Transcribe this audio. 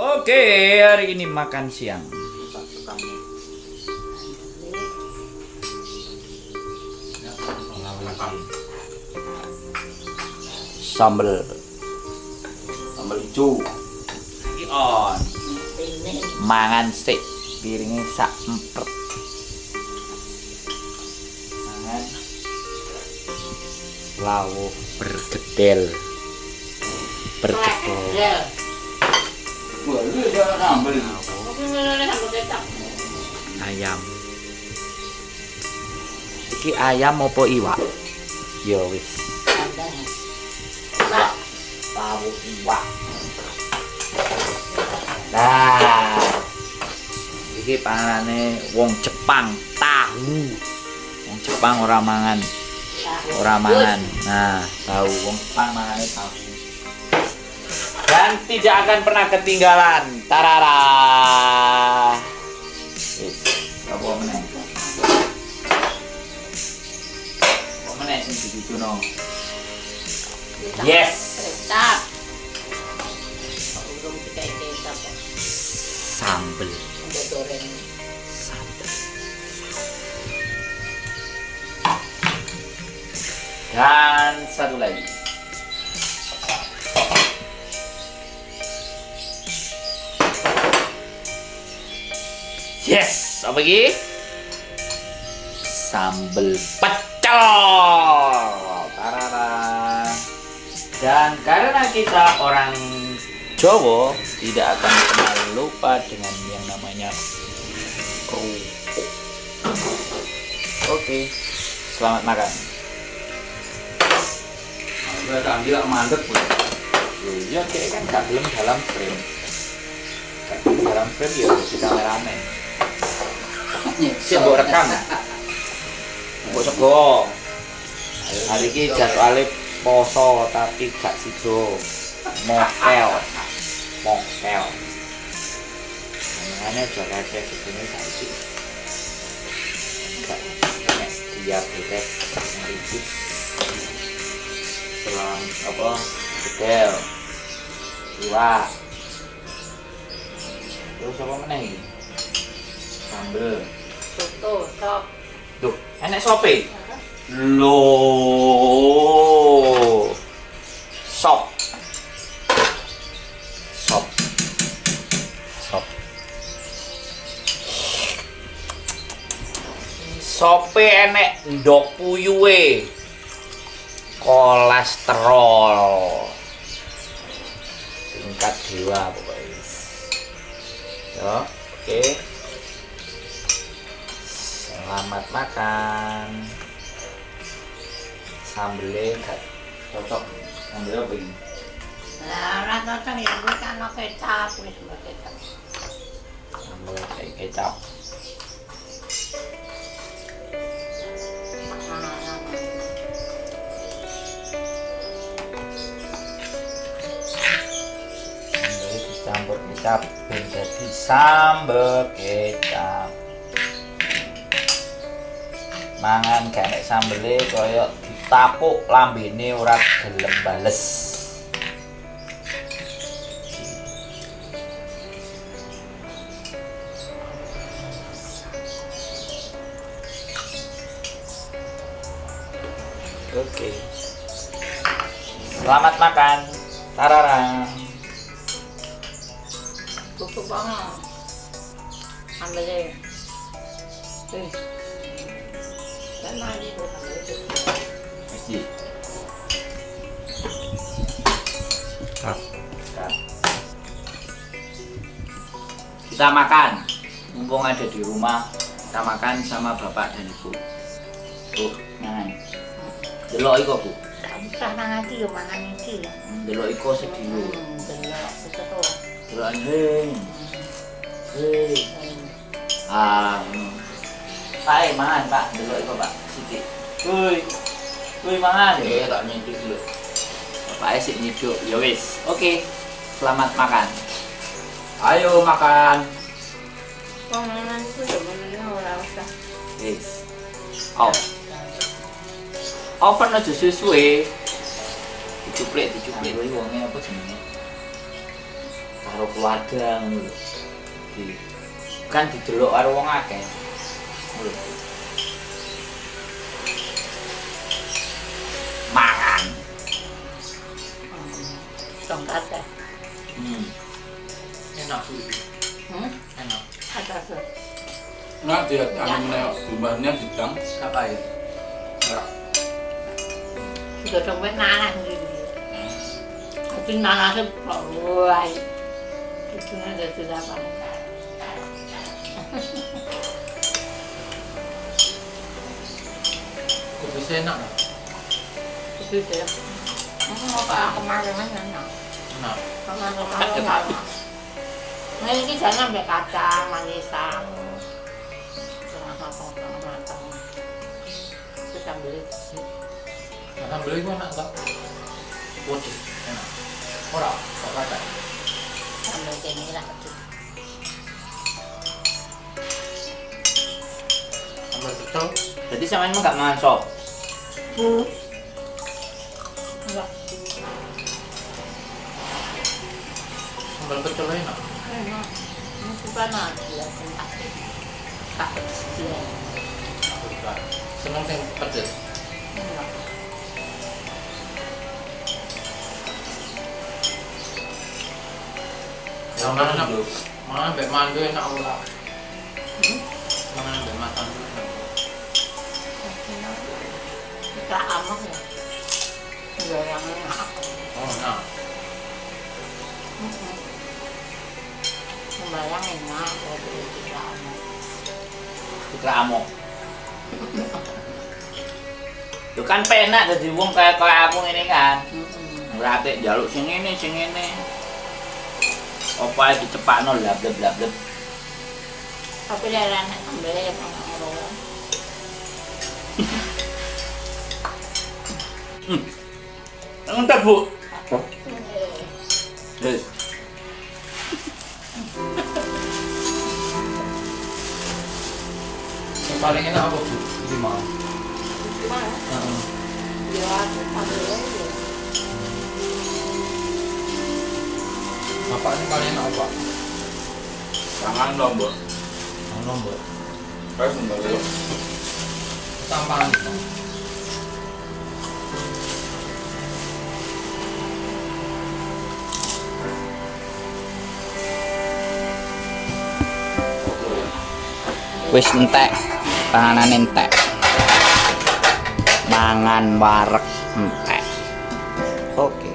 Oke, hari ini makan siang. Sambel, sambel hijau. Iki on. Mangan sik, piringnya sak empet. Mangan lawuh bergedel. Bergedel. Ayam. Iki ayam apa iwak? Ya wis. Lawuh iwak. Nah, iki panganane wong Jepang, tahu. Wong Jepang ora mangan. Ora mangan. Nah, tahu wong Jepang mangane tahu. Dan tidak akan pernah ketinggalan. Tarara. Wis, apa meneh? Apa meneh sing dibutuhno? Yes. Kecap. Urung dikai kecap kok. Sambel. Goreng. Sambel. Dan satu lagi. Yes, apa lagi? Sambel pecel. Tarara. Dan karena kita orang Jawa tidak akan pernah lupa dengan yang namanya kerupuk. Oke, selamat makan. Nah, ambil mandek, Bu. Iya, kayak kan gak belum dalam frame. Gak belum dalam frame ya jadi kameramen. Sik mbok rekam. Mbok sego. Hari ini jadwale poso tapi gak sido. Mokel. Mokel. Mangane aja kakek segene saiki. Gak nek diabetes mellitus. Selang apa? Gedel. Iwak. Terus apa meneh iki? Sambel. Soto, sop. Duh, enek sope? Loh. Sop. Sop. Sop. Sope enek ndok puyuhe. Kolesterol. Tingkat dewa pokoknya. Ya, oke. Selamat makan. Sambelnya gak cocok. Sambelnya apa ini? Lah ora cocok ya kuwi kan kecap wis mbok kecap. Sambel kayak kecap. Sambelnya dicampur kecap ben dadi sambel kecap. Mangan gak nek sambele kaya ditapuk lambene ora gelem bales. Oke. Selamat makan. Tarara. Cukup banget. Sambele. Kita makan. Mumpung ada di rumah, kita makan sama bapak dan ibu. Bu, mangan. Delok iko, Bu. Usah mangan iki yo mangan iki. Delok iko sedilo. Delok wis to. Delok hei. Hei. Ah. Pak, mangan, Pak. Delok iko, Pak. Sithik. Hoi. Kuwi mangan. Tak nyiduk lho. Bapake sik nyiduk. Ya wis. Oke. Selamat makan. Ayo makan. Wong mangan iku ya menene ora usah. Wis. Off. Oven aja suwe-suwe. Dicuplik, dicuplik. Kuwi wonge apa jenenge? Karo keluarga ngono lho. Di kan didelok karo wong akeh. Ngono lho. Mangan. Tongkat ya. Enak sih. Enak. Ada tuh. Nah, dia anu bumbahnya didang Apa ya? enggak. Juga sampai nanas gitu. Tapi nanasnya wah. Itu ada tidak apa. Kubisnya enak. Itu ya. Aku mau kayak kemarin enak. Enak. Kemarin enak. Nah ini jangan ambil kacang manisan. Setengah matang, setengah matang. Terus ambil Nah, sambel itu enak tak? Pedes, enak. Ora, gak kacang. sambal kene lah. Sambel pecel. Jadi sampean mah gak mangan sop. Enggak. Sambel pecel enak. Enak. Ini panas ya, tempat. Tak pedes ya. Aku suka. Seneng sing pedes. Enggak. Mangan enak. Mangan mbek mandu enak ora? Mangan mbek makan enak. Kita amak ya. Enggak yang enak. Oh, enak. Sembarang enak kalau kita amak. Dikira amok. Lho kan penak dadi wong kaya kaya aku ngene kan. Ora atik njaluk sing ngene, sing ngene. Apa ae dicepakno blab blab blab. Tapi lek enak sambelnya ya sama ngono. Entek, Bu. Wis. Yang paling enak apa, Bu? Iki mau. Gimana? Heeh. Ya aku sambelnya ya. Bapak ini paling enak apa? Tangan lombok. Mangan lombok. Kayak sambel. Sampan. Wis entek, panganane entek. Mangan wareg entek. Oke.